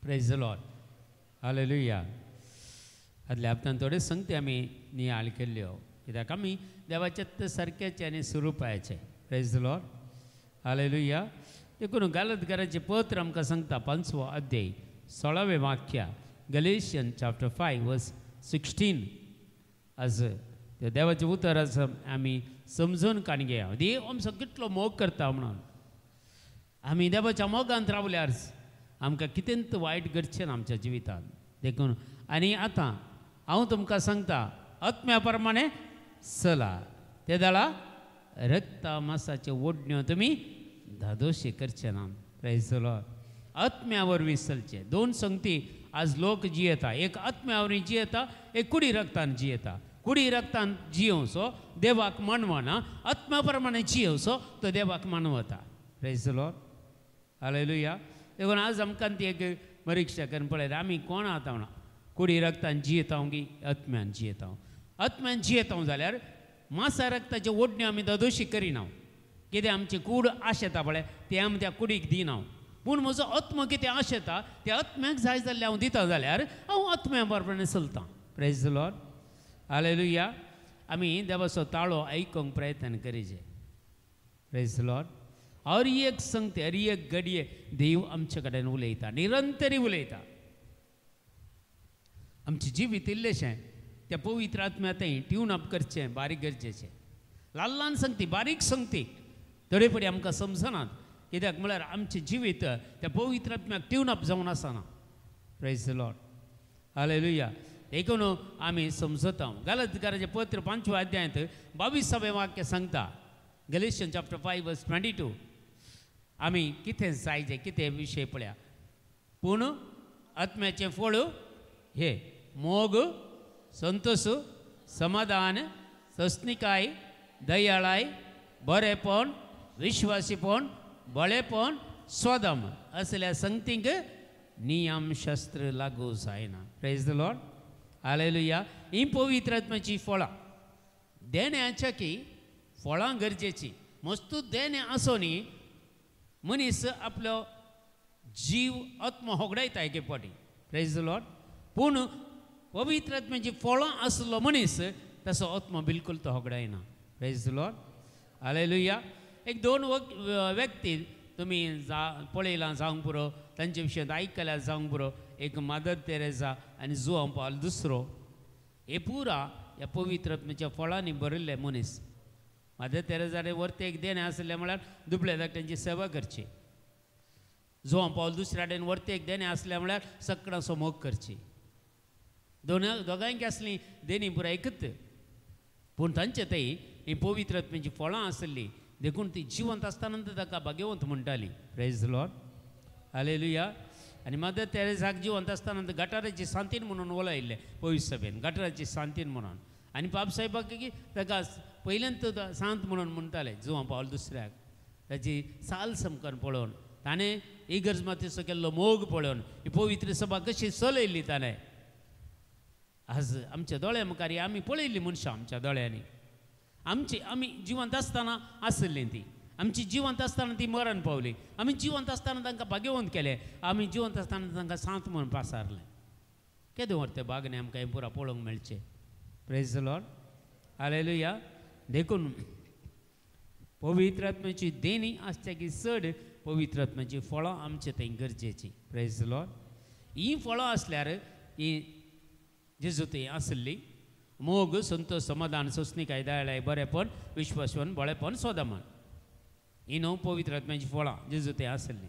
Praise the Lord. Hallelujah. आदल्या हप्त्यान थोडे संगती आमी नियाळ केल्ल्यो, कित्याक आमी देवाचे सारक्याचे आनी स्वरुपाचे. Praise the Lord. Hallelujah. देखून गालतकाराचें पत्र आमकां सांगता 5वो अध्याय 16वें वाक्य, गलेशियन चॅप्टर 5 वर्स 16. आज देवाचें उतर आसा आमी समजून काण घेया. देव आमचो कितलो मोग करता म्हणून आमी देवाच्या मोगांत रावल्यार आमकां कितेंच वायट घडचें ना आमच्या जिवितांत. देखून आनी आतां हांव तुमकां सांगता, आत्म्या प्रमाणे चला, ते दाळा रक्ता मासाच्यो ओडण्यो तुमी धादोशी करचे ना. Praise the Lord. आत्म्या वरवीं चलचें. दोन संगती आज लोक जियेता, एक आत्म्या वरवीं जियेता, एक कुडी रक्तान जियेता. कुडी रक्तान जियोवचो देवाक मानवना, आत्म्या प्रमाणे जियोवचो तो देवाक मानवता. Praise the Lord. Hallelujah. देखून आज आमकां ती एक परिक्षा करून पळयता आमी कोण आतां म्हणा, कुडी रक्तान जियेता की आत्म्यान जियेता. आत्म्यान जियेता जाल्यार मासा रक्ताच्यो ओडण्यो आमी दादोशी करिना. कितें आमची कूड आशेता पळय तें आमी त्या कुडीक दिना, पूण म्हजो आत्मो कितें आशेता त्या आत्म्याक जाय जाल्यार हांव दिता जाल्यार हांव आत्म्या बरोबर चलतां. Praise the Lord. Hallelujah. आमी देवाचो ताळो आयकूंक प्रयत्न करीजे. Praise the Lord. हर एक संगते, हर एक घडये देव आमचे कडेन उलयता, निरंतरी उलयता. आमचें जिवीत इल्लेशें त्या पवित्र आत्म्या थंय ट्यून अप करचें बारीक गरजेचें. ल्हान ल्हान संगती, बारीक संगती थोडे फुडें आमकां समजनात, कित्याक म्हळ्यार आमचें जिवीत त्या पवित्र आत्म्याक ट्यून अप जावन आसना. Praise the Lord. Hallelujah. देखून आमी समजता. गालतकाराचें पत्र 5व्या अध्यायांत 22वें वाक्य सांगता, गलेशियन चॅप्टर 5 वर्स 22. आमी कितें जायजें कितें विशय पळया, पूण आत्म्याचें फळ हे मोग, संतोष, समाधान, सस्निकाय, दयाळाय, बरेपण, विश्वासीपण, बळेपण, स्वदम असल्या संगतींक नियमशास्त्र लागू जायना. Praise the Lord. Hallelujah. ही पवित्र आत्म्याची फळां देण्याच्या की फळां गरजेची. मस्तू देणें आसो न्ही मनीस आपलो जीव आत्मो होगडायता एके फावटी. Praise the Lord. पूण पवित्र आत्म्याची फळां आसलो मनीस तसो आत्मो बिलकूल तो होगडायना. Praise the Lord. Hallelujah. एक दोन व्यक्ती तुमी पळयलां जावंक पुरो, तांचे विशयांत आयकल्यार जावंक पुरो. एक मदर तेरेजा आनी जुआंव पावल दुसरो. हे पुरा ह्या पवित्र आत्म्याच्या फळांनी भरिल्ले मनीस. मदर तेरेजा वरते एक देणें आसलें म्हळ्यार दुबळे धाकट्यांची सेवा करची. जुआंव पावल दुसऱ्या कडेन वरते एक देणें आसलें म्हळ्यार सकडांचो मोग करची. दोगांयक आसलीं देणी पुरा एकच, पूण तांचे थंय ही पवित्र आत्म्याची फळां आसली, देखून ती जिवंत आसतना ताका भाग्यवंत म्हणटाली. Praise the Lord. Hallelujah. आनी मदर तेरेजाक जिवंत आसतना गटाराची सांतीन म्हणून वळयल्लें पवित्र सभेन, गटाराची सांतीन म्हणून. आनी बापसाहेबाक की ताका पयल्यान सांत म्हणून म्हणटाले जुआंव पावल दुसऱ्याक. ताची साल समकन पळोवन ताणें इगर्ज मातेचो केल्लो मोग पळोवन ही पवित्र सभा कशी चलयल्ली ताणें, आज आमच्या दोळ्या मुखार आमी पळयल्ली मनशां आमच्या दोळ्यांनी. आमची आमी जिवंत आसतना आसली ती, आमची जिवंत आसतना ती मरण पावली. आमी जिवंत आसतना तांकां भाग्यवंत केलें, आमी जिवंत आसतना तांकां सांत म्हणून पासारलें. केदें व्हर तें बागणें आमकां हें पुरा पळोवंक मेळचें. Praise the Lord. Hallelujah. देखून पवित्र आत्म्याची देणी आसच्या की चड पवित्र आत्म्याची फळां आमचे थंय गरजेची. Praise the Lord. ही फळां आसल्यार ही जेजू थंय आसली मोग, संतोष, समाधान, सोंसणीकाय, दयाळाय, बरेपण, विश्वासपण, बळेपण, स्वदमन, ही णव पवित्र आत्म्याची फळां जेजू थंय आसली.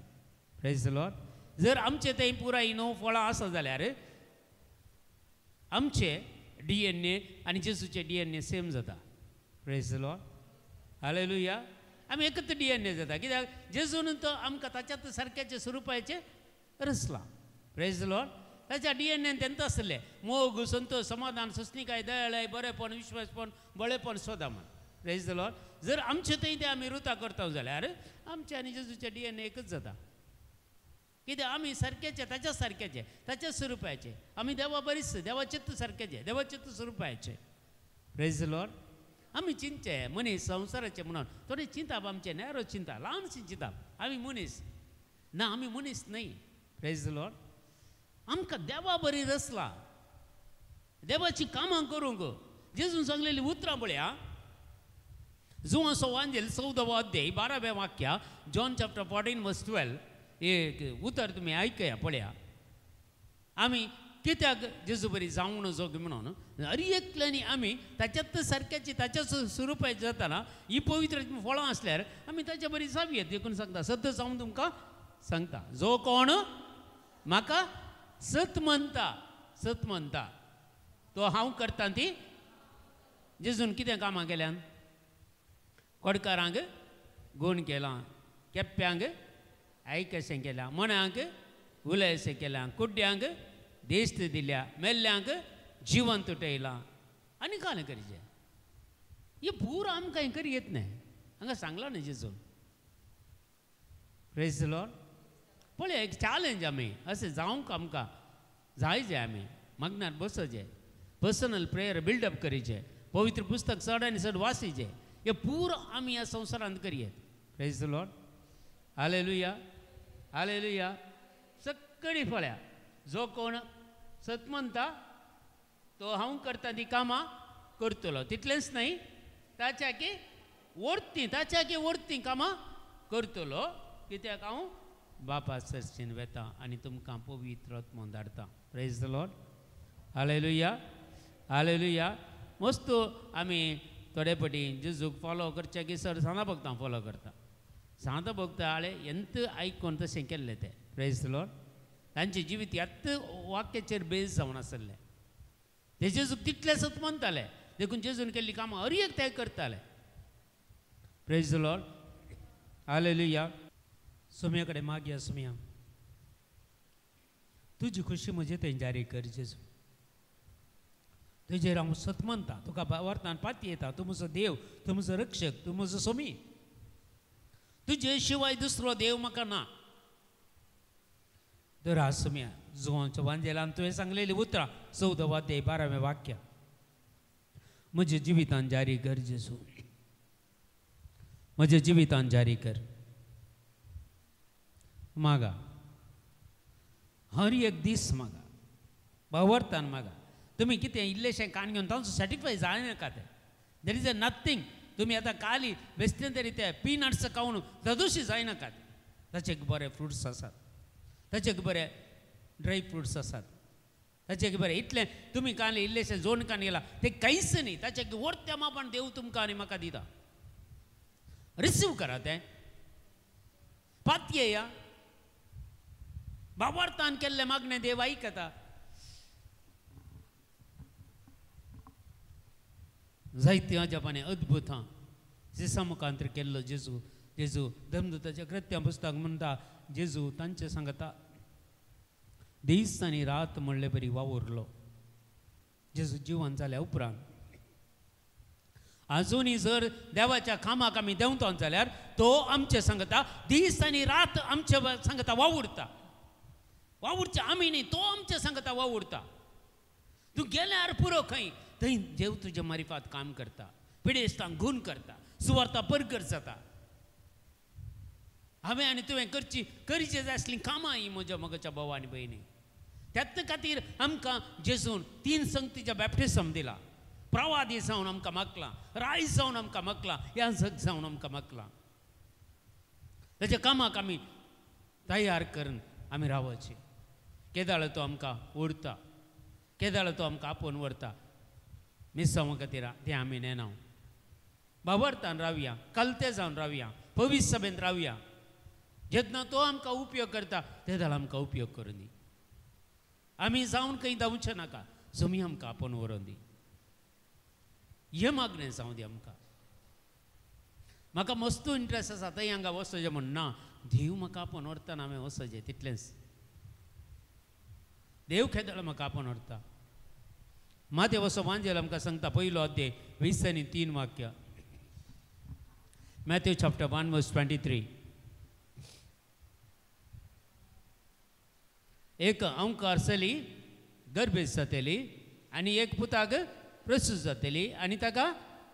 Praise the Lord. जर आमचे थंय पुराय ही णव फळां आसा जाल्यार आमचे DNA आनी जेजूचे DNA same जाता. Praise the Lord. Hallelujah. आमी एकच DNA जाता, कित्याक जेजून तो आमकां ताच्यात सारक्याचे स्वरुपाचें रचलां. Praise the Lord. ताच्या DNA तेंच आसलें मोग, संतोष, समाधान, सोंसणीकाय, दयाळाय, बरेपण, विश्वासपण, बळेपण, स्वदमन. Praise the Lord. जर आमचे थंय ते आमी रुता करता जाल्यार आमचे आनी जेजूचे DNA एकच जाता. कित्याक आमी सारकेचे, ताच्या सारकेचे, ताच्या स्वरुपाचे. आमी देवा बरीच, देवाचेच सारकेचे, देवाचेच स्वरुपाचे. Praise the Lord. आमी चिंतचे मनीस संवसाराचे म्हणून थोडे चिंताप आमचें नॅरो चिंता, ल्हानशें चिंताप. आमी मनीस ना, आमी मनीस न्हय. Praise the Lord. आमकां देवा बरी रचला देवाची कामां करूंक. जेजून सांगलेली उतरां पळया, जुवांचो वांजेल 14वो अध्याय 12वें वाक्य, जॉन चॅप्टर 14 वर्स 12, एक उतर तुमी आयकया पळया. आमी कित्याक जेजू बरी जावंक नजो म्हणून हर एकल्यांनी आमी ताच्यात सारक्याची ताच्याच स्वरुपाची जाताना ही पवित्र फळां आसल्यार आमी ताच्या बरी जावया. देखून सांगता सतच हांव तुमकां सांगता, जो कोण म्हाका सत म्हणटा, सत म्हणटा तो हांव करता ती. जेजून कितें कामां केल्यान? कोडकारांक गूण केलां, केप्प्यांक आयकशें केलां, मण्यांक उलयशें केलां, कुड्ड्यांक देस्त दिल्या, मेल्ल्यांक जिवन तुटयलां आनी कांय करचें. हें पुरो आमकां करी येत न्हय. हांगा सांगलां न्हय जेजून. प्रेज the Lord. पळय एक चॅलेंज आमी अशें जावंक आमकां जाय जे आमी मागणार बसचें, पर्सनल प्रेयर बिल्डअप करीचें, पवित्र पुस्तक चड आनी चड वासीचें. हें पुरो आमी ह्या संवसारांत करयेत. Praise the Lord. Hallelujah, hallelujah. सगळीं पळया, जो कोण सत म्हणटा तो हांव करता ती कामां करतलो. तितलेंच न्हय, ताच्या की ओडती, ताच्या की ओडती कामां करतलो. कित्याक हांव बापा सरशीन वेता आनी तुमकां पवित्र आत्मो धाडटा. Praise the Lord. Hallelujah, hallelujah. मस्त आमी थोडे पटी जेजूक फॉलो करचे की सर सांदा भोगता फॉलो करता, सांदा भोगता आळे एंत आयकून तशें केल्लें तें. प्रेज the Lord. तांचें जिवीत ह्याच वाक्याचेर बेज जावन आसलें. ते जेजूक तितलें सत मानताले, देखून जेजून केल्ली कामां हर एक ते करताले. Praise the Lord. Hallelujah. Saumya कडेन मागया, सोम्या तुजी खुशी म्हजे थंय जारी कर जेजू. तुजेर हांव सत मानता, तुका वर्तान पाती येता, तूं म्हजो देव, तूं म्हजो रक्षक, तूं म्हजो सोमी. तुजे शिवाय दुसरो देव म्हाका ना. तर आज सोम्या जुवांच्या वांजेलान तुवें सांगलेली उतरां 14 अध्याय 12वें वाक्य म्हज्या जिवितान जारी कर जेजू, म्हज्या जिवितान जारी कर. मागा हर एक दीस मागा, बावरतान मागा. तुमी कितें इल्लेशें कान घेवन तांचो सॅटिस्फाय जायनाका तें. There is a nothing. तुमी आतां काली बेश्टें तरी ते पिनट्स खावन तदोशी जायनाकात. ताचे बरे फ्रुट्स आसात, ताचे बरे ड्राय फ्रुट्स आसात, ताचे बरें इतलें तुमी कान इल्लेशें जोड कान गेला तें कांयच न्ही. ताचे वर्त्या मापान देव तुमकां आनी म्हाका दिता. रिसीव करा तें, पातयेया. बाबार्थान केल्लें मागणें देव आयकता. जायतीं अजापांनी अद्भुतां जेसा मुखांतर केल्लो जेजू. जेजू धर्मदूताच्या कृत्यां पुस्तक म्हणटा जेजू तांचे सांगता दीस आनी रात म्हणले बरी वावुरलो. जेजू जिवन जाल्या उपरांत आजुनूय जर देवाच्या कामाक आमी देंवतो जाल्यार तो आमचे सांगता दीस आनी रात आमचे सांगता वावुरता. वावुरचे आमी न्ही, तो आमचे सांगता वावुरता. तूं गेल्यार पुरो खंय थंय देव तुज्या मारिफात काम करता, पिडेस्तांक गुण करता, सुवार्ता परगट जाता. हांवें आनी तुवें करची करची जाय आसलीं कामां ही म्हज्या मगच्या भाव आनी भयणी. त्याच खातीर आमकां जेजून 3 संगतीच्या बॅप्टिजम दिला. प्रवादी जावन आमकां मागलां, राय जावन आमकां मागलां, याजक जावन आमकां मागलां. ताच्या कामाक आमी तयार करून आमी रावचें. केदाळ तो आमकां ओडता, केदाळ तो आमकां आपोवन व्हरता मिसांवा खातीर तें आमी नेना. बाबरतान रावया, कलते जावन रावया, पवित्र सभेंत रावया. जेन्ना तो आमकां उपयोग करता तेदाळ आमकां उपयोग करूं दी. आमी जावन खंय धांवचें नाका, सोमी आमकां आपोवन व्हरोन दी. हें मागणें जावं दी आमकां. म्हाका मस्त इंट्रस्ट आसा थंय हांगा वचचें म्हण ना, देव म्हाका आपोवन व्हरतना हांवें वचचें तितलेंच. देव खेदळ म्हाका आपोवन व्हरता. माते वसो वांजेल आमकां सांगता 1 अध्याय 20 आनी 3 वाक्य, मॅथ्यू चॅप्टर 1 वर्स 23. एक अंकार चली गर्भेस्त जातली आनी एक पुताक प्रसूत जातली आनी ताका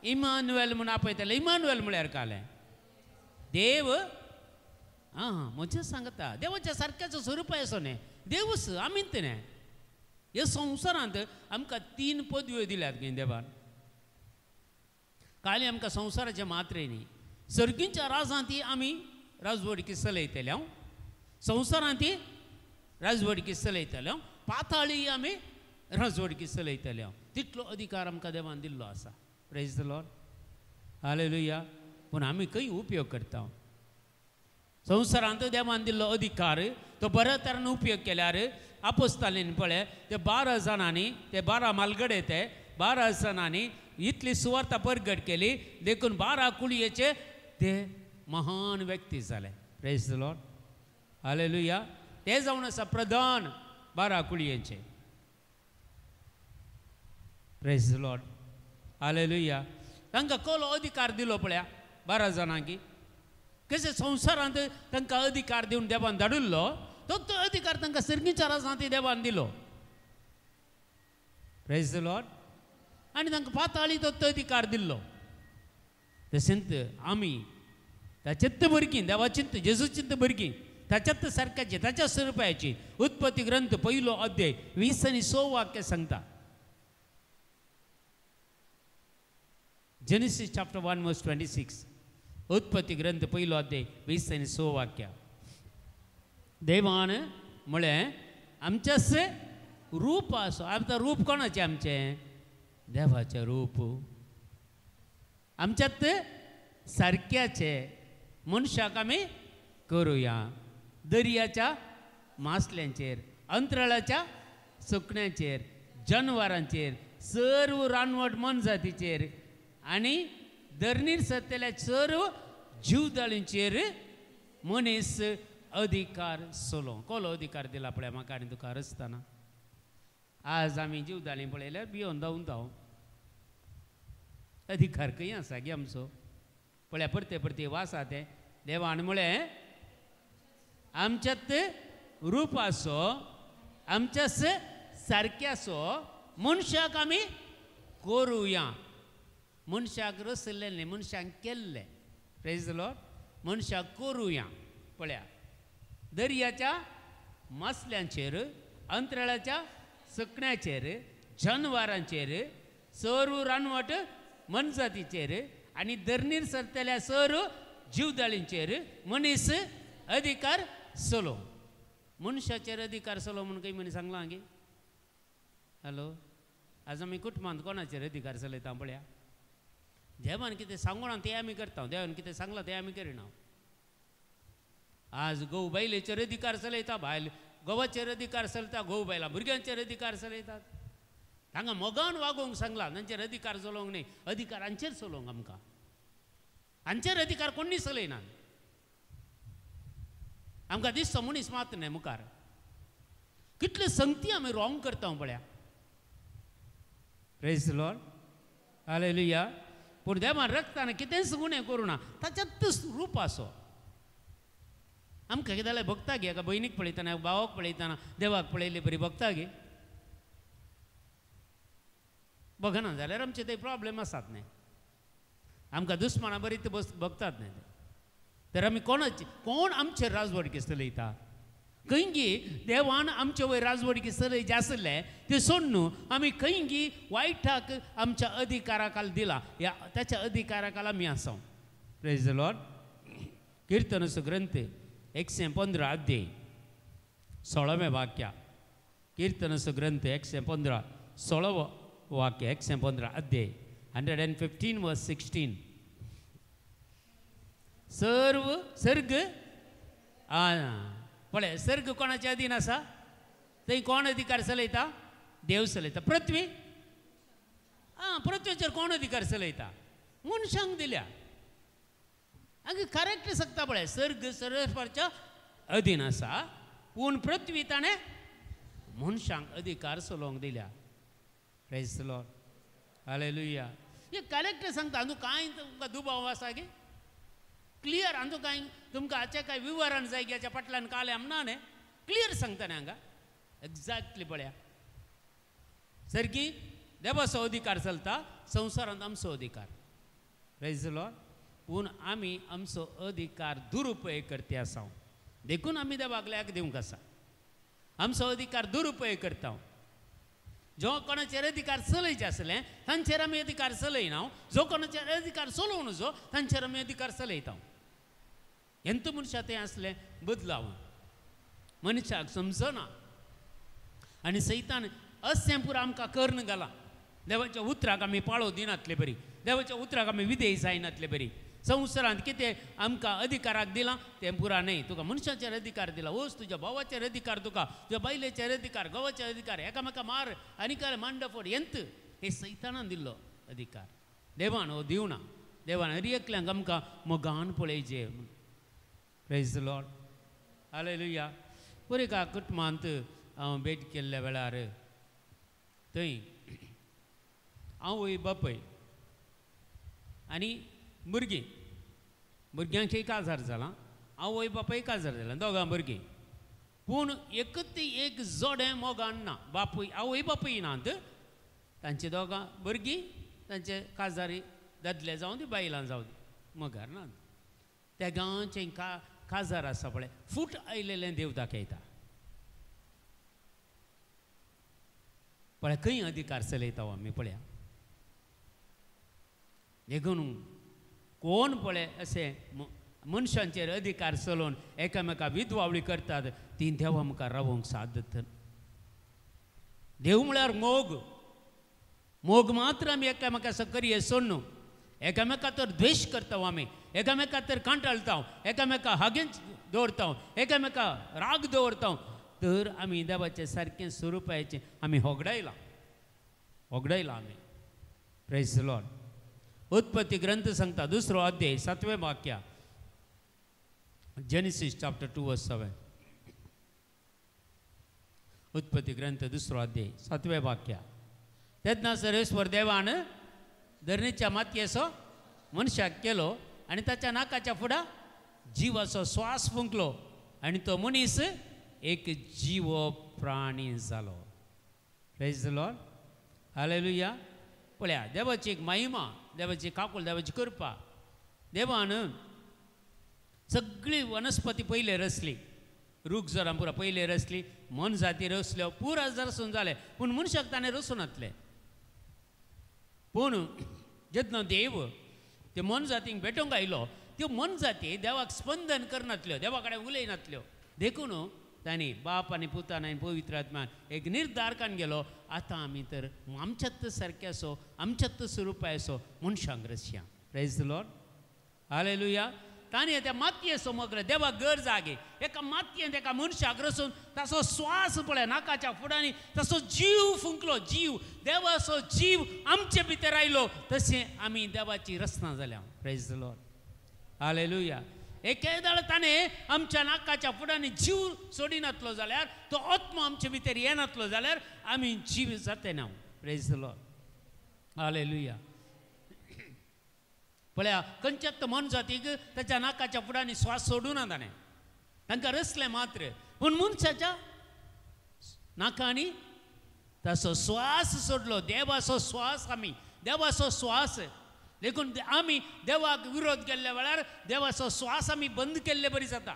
इमानुएल म्हूण आपयतले. इमानुएल म्हळ्यार कालें देव. आं म्हजें सांगता देवाच्या सारक्याचो स्वरूप असो न्ही, देवूच आमी न्ही. ह्या संवसारांत आमकां 3 पदव्यो दिल्यात गे देवान. काली आमकां संवसाराचें मात्रे न्ही, सर्गींच्या राजांत आमी राजवडकी चलयतले, हांव संवसारांत राजवडकी चलयतले, पाताळी आमी राजवडकी चलयतले. तितलो अधिकार आमकां देवान दिल्लो आसा. Praise the Lord, hallelujah. पूण आमी खंय उपयोग करता? संवसारांत देवान दिल्लो अधिकार तो बऱ्या तरेन उपयोग केल्यार आपोस्तालीन पळय ते 12 जाणांनी, ते 12 मालगडे, ते 12 जाणांनी इतली सुवार्ता परगट केली देखून 12 कुळयेचे ते महान व्यक्ती जाले. प्रेज the Lord, hallelujah. ते जावन आसा प्रधान 12 कुळयेचे. प्रेज the Lord, hallelujah. तांकां कोलो अधिकार दिलो पळया 12 जाणांक. कशें संवसारांत तांकां अधिकार दिवन देवान धाडिल्लो तो तो अधिकार तांकां सर्गीच्या राजांत देवान दिलो. Praise the Lord. आनी तांकां पाताळी तो अधिकार दिल्लो. तशेंच आमी ताचेत भुरगीं, देवाचिंत जेजूचिंत भुरगीं, ताच्यात सारक्याची, ताच्या स्वरुपाची. उत्पत्ती ग्रंथ 1 अध्याय 20 आनी 6 वाक्य सांगता. Genesis chapter 1 verse 26. उत्पत्ती ग्रंथ 1 अध्याय 20 आनी 6 वाक्य. देवान म्हळें आमच्याच रूप आसो. आमचें रूप कोणाचें? आमचें देवाचें रूप. आमच्यात सारक्याचे मनशाक आमी करुया. दर्याच्या मासल्यांचेर, अंतराळाच्या सुकण्यांचेर, जनवरांचेर, सर्व रानवट मनजातीचेर आनी धरणीर सत्तेल्या सर्व जीवदाळींचेर मनीस अधिकार सोलो. कोलो अधिकार दिला पळय म्हाका आनी तुका रचतना. आज आमी जीवदाळी पळयल्यार भियोन धांवून धांव. अधिकार खंय आसा गे आमचो? पळया परते परते वासा तें. देवान म्हळें आमच्यात रूप आसो, आमच्याच सारक्याचो मनशाक आमी करुया. मनशाक रचल्लें न्ही, मनशाक केल्लें. Praise the Lord. मनशाक करुया. पळया दर्याच्या मासल्यांचेर, अंतराळाच्या सुकण्याचेर, जनवरांचेर, सर्व रानवट मनजातीचेर आनी धरणीर सरतल्या सर्व जीवदाळींचेर मनीस अधिकार चलो. मनशाचेर अधिकार चलो म्हूण खंय मनीस सांगलां गे? हॅलो, आज आमी कुटुंबांत कोणाचेर अधिकार चलयता पळया? देवान कितें सांगूना तें आमी करता, देवान कितें सांगलां तें आमी करिना. आज घोव बायलेचेर अधिकार चलयता, बायल घोवाचेर अधिकार चलता, घोव बायलां भुरग्यांचेर अधिकार चलयतात. तांकां मोगान वागोवंक सांगलां, तांचेर अधिकार चलोवंक न्ही, अधिकार हांचेर चलोवंक आमकां. हांचेर अधिकार कोणी चलयना. आमकां दिसता मनीस मात न्ही मुखार. कितले संगती आमी रॉंग करता पळया. प्रेज the Lord, hallelujah. पूण देवान रक्तान कितेंच गुणे करूं ना, ताच्यातच रूप आसो. आमकां कितें जाल्यार भोगता गे, एका भयणीक पळयतना, भावाक पळयतना, देवाक पळयले बरी भोगता गे. बघना जाल्यार आमचे ते प्रॉब्लेम आसात न्ही, आमकां दुस्माना बरी ते बस भोगतात न्ही. तर आमी कोणाची कोण आमचेर राजवडकी चलयता? खंयगी देवान आमचे वयर राजवडकी चलयचे आसले ते सोडून आमी खंयगी वायटाक आमच्या अधिकाराकाल दिला, ह्या ताच्या अधिकाराकाल आमी आसा. Praise the Lord. किर्तनाचो ग्रंथ 115 अध्याय 16वें वाक्य. किर्तनाचो ग्रंथ 115 16वो वाक्य, 115 अध्याय 115 वर्स 16. सर्व सर्ग पळय, सर्ग कोणाच्या अधीन आसा? थंय कोण अधिकार चलयता? देव चलयता. पृथ्वी पृथ्वीचेर कोण अधिकार चलयता? मनशांक दिल्या. हांगा करेक्ट सांगता पळय, सर्ग सर्वस्वाच्या अधीन आसा, पूण पृथ्वी ताणें मनशांक अधिकार चलोवंक दिल्या. Praise the Lord, hallelujah. हे करेक्ट सांगता. हातूंत कांय तुमकां दुबाव आसा गे? क्लियर. हातूंत कांय तुमकां हाचें कांय विवरण जाय की हाच्या फाटल्यान कालें आम ना न्ही, क्लियर सांगता न्ही हांगा एग्जॅक्टली. पळया, सारकी देवाचो अधिकार चलता, संवसारांत आमचो अधिकार. Praise the Lord. पूण आमी आमचो अधिकार दुरुपयोग करते आसा, देखून आमी देवाक लेख दिवंक आसा. आमचो अधिकार दुरुपयोग करता. जो कोणाचेर अधिकार चलयचे आसले तांचेर आमी अधिकार चलयना, जो कोणाचेर अधिकार चलोवं जो तांचेर आमी अधिकार चलयता. हेंत मनशां तें आसलें बदलाव मनशाक समजना आनी सैतान अशें पुरो आमकां कर्ण घालां. देवाच्या उतराक आमी पाळो दिनातले बरी, देवाच्या उतराक आमी विधेय जायनातले बरी. संवसारांत कितें आमकां अधिकाराक दिलां तें पुरा न्हय. तुका मनशाचेर अधिकार दिला, वच तुज्या भावाचेर अधिकार, तुका तुज्या बायलेचेर अधिकार, घोवाचेर अधिकार, एकामेका मार आनी काय मांडफोड येंत हे सैतानान दिल्लो अधिकार. देवान हो दिवना. देवान हर एकल्यांक आमकां मोगान पळयचे. Praise the Lord, hallelujah. बरें एका कुटुंबांत हांव भेट केल्ल्या वेळार थंय आवय बापूय आनी भुरगीं, भुरग्यांक काजार जालां, आवय बापूय काजार जालां, दोगां भुरगीं. पूण एकच एक जोडें मोगान ना, बापूय आवय बापूय नात, तांचे दोगां भुरगीं तांचे काजारी दादले जावं दी बायलां जावं दी मोगार नात. त्या गांवचें काजार आसा पळय, फूट आयलेलें देव दाखयता. पळय खंय अधिकार चलयता आमी पळया. देखून कोण पळय अशें मनशांचेर अधिकार चलोवन एकामेका विधवावळी करतात ती देवा मुखार रावोंक साथ दिता. देव म्हळ्यार मोग. मोग मात्र आमी एकामेका सकरीय सोडून एकामेका तर द्वेश करता आमी, एकामेका तर कांटाळता, एकामेका हागेंच दवरता, एकामेका राग दवरता. तर आमी देवाचें सारकें स्वरुपाचें आमी होगडायलां, होगडायलां आमी. Praise the Lord. उत्पत्ती ग्रंथ सांगता 2 अध्याय 7वें वाक्य, जेनेसिस चॅप्टर 2 वर्स 7. उत्पत्ती ग्रंथ 2 अध्याय 7वें वाक्य. तेन्ना सर्वेश्वर देवान धरणीच्या मातयेचो मनशाक केलो आनी ताच्या नाकाच्या फुडा जिवाचो श्वास फुंकलो आनी तो मनीस एक जिवो प्राणी जालो. Praise the Lord, hallelujah. पळया देवाची एक महिमा, देवाची काकूल, देवाची कृपा. देवान सगळी वनस्पती पयले रचली, रूख जरां पुरा पयले रचली, मोनजाती रचल्यो, पुरा रसून जालें, पूण मनशाक ताणें रसूं नातलें. पूण जेन्ना देव ते मोनजातींक भेटोवंक आयलो त्यो मोनजाती देवाक स्पंदन करनातल्यो, देवा कडेन उलयनातल्यो. देखून तांणी बाप आनी पुतान आनी पवित्र आत्मान एक निर्धार काडून गेलो, आतां आमी तर आमच्यात सारके असो, आमच्यात स्वरुपाय असो मनशांक रचया. प्रेज the Lord, hallelujah. ताणें त्या मातये समग्र देवाक गरज जागे एका मातयेन एका मनशाक रसून ताचो श्वास पळय नाकाच्या फुडांनी ताचो जीव फुंकलो, जीव देवाचो जीव आमचे भितर आयलो, तशें आमी देवाची रचना जाल्या. प्रेज the Lord, hallelujah. एकेदाळ ताणें आमच्या नाकाच्या फुडांनी जीव सोडिनातलो जाल्यार, तो आत्मा आमचे भितर येनातलो जाल्यार आमी जीव जाते ना. प्रेज the Lord, hallelujah. पळया खंयच्याच मोनजातीक ताच्या नाकाच्या फुडांनी श्वास सोडूं ना ताणें, तांकां रचलें मात्र, पूण मनशाच्या नाकांनी ताचो श्वास सोडलो. देवाचो श्वास आमी, देवाचो श्वास. देखून आमी देवाक विरोध केल्ल्या वेळार देवाचो श्वास आमी बंद केल्ले बरी जाता.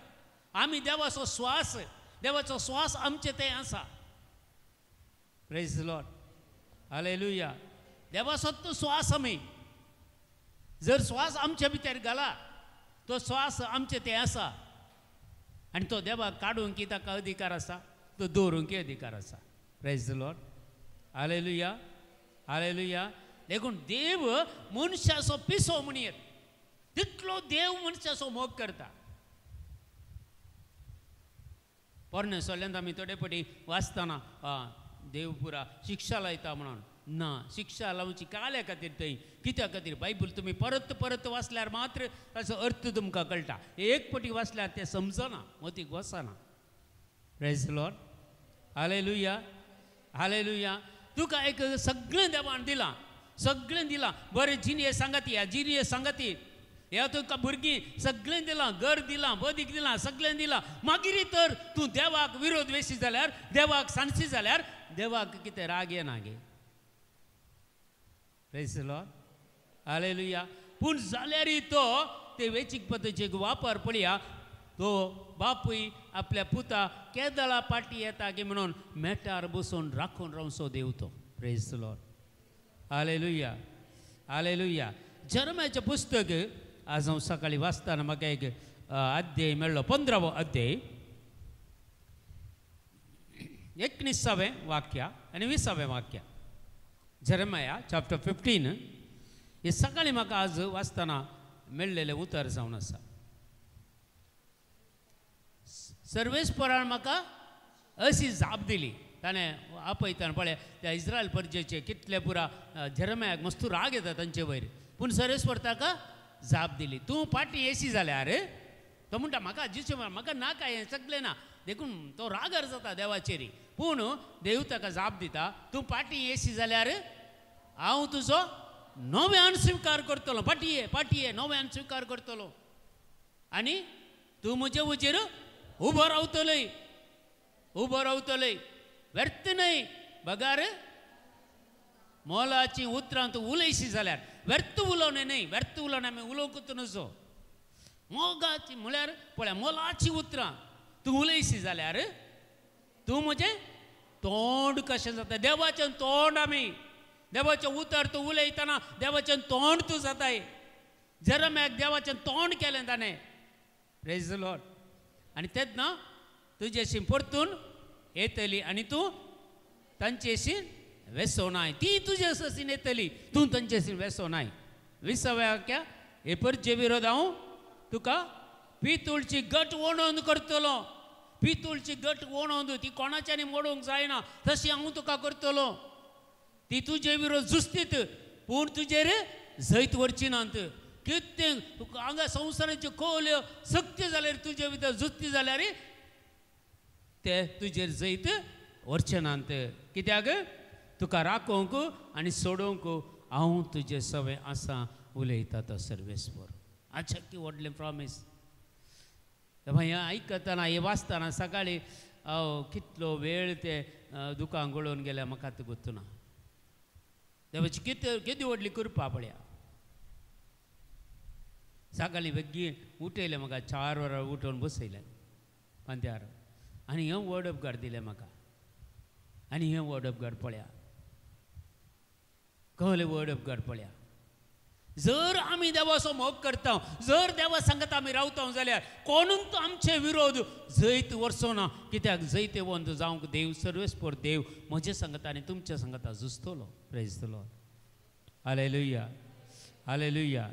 आमी देवाचो श्वास, देवाचो श्वास आमचे ते आसा. प्रेज the Lord, hallelujah. देवाचो तो श्वास आमी जर श्वास आमच्या भितर घाला तो श्वास आमचे ते आसा आनी तो देवाक काडूंक की ताका अधिकार आसा, तो दवरूंक अधिकार आसा. Praise the Lord, hallelujah, hallelujah. देखून देव मनशाचो पिसो म्हणयेत तितलो देव मनशाचो मोग करता. पोरणे सोल्यांत आमी थोडे पटी वाचतना देव पुरा शिक्षा लायता म्हणून ना, शिक्षा लावची काल्या खातीर थंय कित्या खातीर बायबल तुमी परत परत वाचल्यार मात्र ताचो अर्थ तुमकां कळटा. एक पटी वाचल्यार तें समजना, मतीक वचना. Praise the Lord, hallelujah, hallelujah. तुका एक सगळें देवान दिलां, सगळें दिलां, बरें जिणये सांगाती, ह्या जिणये सांगाती, ह्या तुका भुरगीं सगळें दिलां, घर दिलां, बदीक दिलां, सगळें दिलां. मागीर तर तूं देवाक विरोध वेशी जाल्यार, देवाक सांडशी जाल्यार देवाक कितें राग येना गे. Praise the Lord, hallelujah. पूण जाल्यारय तो ते वेचीक पद्दतीचो वापर पळया. तो बापूय आपल्या पुता केदळा पाटी येता की म्हणून मेटार बसून राखून रावचो देव तो. Praise the Lord. Hallelujah, hallelujah. जेरेमियाचें पुस्तक आज हांव सकाळीं वाचतना म्हाका एक अध्याय मेळ्ळो, 15वो अध्याय 19वें वाक्य आनी 20वें वाक्य. जेरेमिया चॅप्टर 15 हे सकाळीं म्हाका आज वाचतना मेळ्ळेलें उतर जावन आसा. सर्वेस्परान म्हाका अशी जाप दिली. ताणें आपयतना पळय त्या इस्रायल परजेचे कितले पुरा जेरेमियाक मस्तू राग येता तांचे वयर, पूण सर्वेस्पर ताका जाप दिली, तूं पाटी येशी जाल्यार. तो म्हणटा म्हाका जिचे म्हाका नाका हें सगळें ना, देखून तो रागार जाता देवाचेर. पूण देव ताका जाप दिता, तूं पाटी येशी जाल्यार हांव तुजो नव्यान स्विकार करतलो. पाटी ये, पाटी ये, नव्यान स्विकार करतलो आनी तूं म्हजे उजेर उबो रावतलय, उबो रावतलय, व्यर्थ न्हय बगार मोलाची उतरां तूं उलयशी जाल्यार. व्यर्थ उलोवणें न्हय, व्यर्थ उलोवणें आमी उलोवंकूच नजो. मोगाची म्हळ्यार पळय मोलाची उतरां तूं उलयशी जाल्यार तूं म्हजें तोंड कशें जाता. देवाचें तोंड आमी, देवाचें उतर तूं उलयतना देवाचें तोंड तूं जाताय. जेरेमियाक देवाचें तोंड केलें ताणें. Praise the Lord. आनी तेन्ना तुजेशी परतून येतली आनी तूं तांचेशी वेसोनाय, ती तुजे सशीन येतली, तूं तांचेशी वेसोनाय. 20व्या वाक्या, हे परजे विरोध हांव तुका पितूळची गट ओणोवन करतलो. पितूळची गट ओणोवन ती कोणाच्यानी मोडूंक जायना तशी हांव तुका करतलो. ती तुजे विरोध झुजतीत पूण तुजेर जैत व्हरची नात. कितें हांगा संवसाराच्यो खोल्यो सक्ती जाल्यार तुजे भितर झुजती जाल्यार ते तुजेर जैत व्हरचे नात. कित्याक तुका राखोवंक आनी सोडोवंक हांव तुजे सवे आसा उलयता तो सर्वेस्पर. आच्छा की व्हडलें प्रॉमीस. हें आयकतना हें वाचतना सकाळीं कितलो वेळ ते दुकान गळोवन गेल्या म्हाका आतां गोत्तू ना. देवाची कितें केदी व्हडली कृपा पळया. सकाळीं बेगीन उठयलें म्हाका, 4 वरां उठोवन बसयलें पांत्यार आनी हें वर्ड ऑफ गॉड दिलें म्हाका. आनी हें वर्ड ऑफ गॉड पळया, कहलें वर्ड ऑफ गॉड पळया. जर आमी देवाचो मोग करता, जर देवा सांगता आमी रावता जाल्यार कोणूच आमचे विरोध जैत वरचो ना. कित्याक जैतवंत जावंक देव सर्वेस्पर देव म्हजे सांगता आनी तुमच्या सांगता झुजतलो. Praise the Lord. Hallelujah, hallelujah.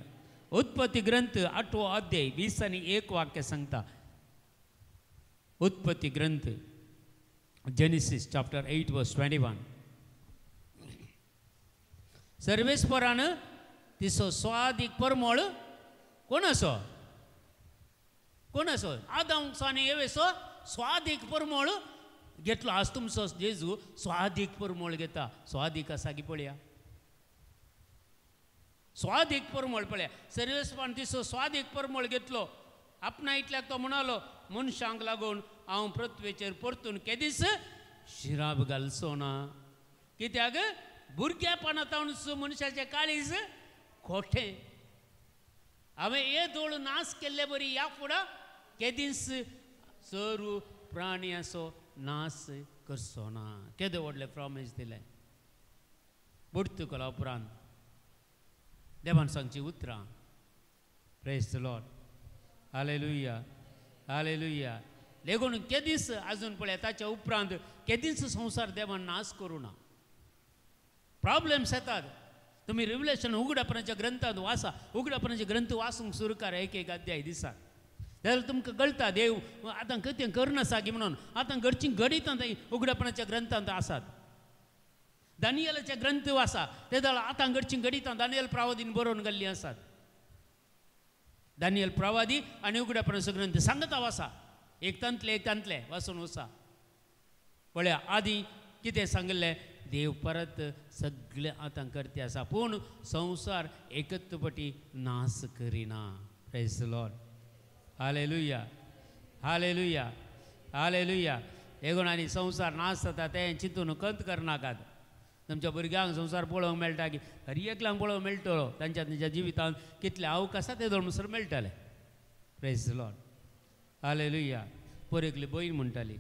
उत्पत्ती ग्रंथ 8वो अध्याय 20 आनी 1 वाक्य सांगता. उत्पत्ती ग्रंथ जेनेसिस चॅप्टर 8 वर्स 21. सर्वेस्परान तिसो स्वादीक परमळ कोण असो, कोण असो आदाम आनी एवेसो स्वादीक परमळ घेतलो. आज तुमचो जेजू स्वादीक परमळ घेता. स्वादीक आसा की पळया, स्वादीक परमळ पळया. सर्वेस्परान तिसो स्वादीक परमळ घेतलो. आपणा इतल्याक तो म्हणालो, मनशांक लागून हांव पृथ्वेचेर परतून केदीच शिराप घालचो ना. कित्याक भुरगेपणा तावन मनशाचें काळीज खोटें. हांवें हे दोळ नाश केल्ले बरी ह्या फुडां केदीच सरू प्राणी असो नाश करचो ना. केदें व्हडलें प्रॉमीस दिलें. बुडतुकला उपरांत देवान सांगची उतरां. Praise the Lord. Hallelujah, hallelujah. देखून केदीच आजून पळय ताच्या उपरांत केदीच संवसार देवान नाश करूं ना. प्रॉब्लेम्स येतात. तुमी रिवलेशन उगडापणाच्या ग्रंथांत वाचा. उगडापणाचे ग्रंथ वाचूंक सुरू करा एक एक अध्याय दिसाक, जाल्यार तुमकां कळटा देव आतां कितें करनासा की म्हणून. आतां घडचीं घडितां थंय उगडापणाच्या ग्रंथांत आसात. दानियलाचे ग्रंथ वाचा, ते जाल्यार आतां घडचीं घडितां दानियल प्रवादीन बरोवन गेल्लीं आसात. दानियल प्रवादी आनी उगडापणाचो ग्रंथ सांगता वाचा, एक तांतले एक तांतले वाचून वचा. पळया आदीं कितें सांगिल्लें, देव परत सगळें आतां करते आसा पूण संवसार एकत्वपटी नाश करिना. Praise the Lord. Hallelujah, hallelujah, hallelujah. देखून आनी संवसार नाश जाता तें चिंतून कंत करनाकात. तुमच्या भुरग्यांक संवसार पळोवंक मेळटा की हर एकल्यांक पळोवंक मेळटलो, तांच्या तांच्या जिवितांत कितले आवक आसा ते धर्मसर मेळटले. Praise the Lord. हालेलुया. पोर एकली भयण म्हणटाली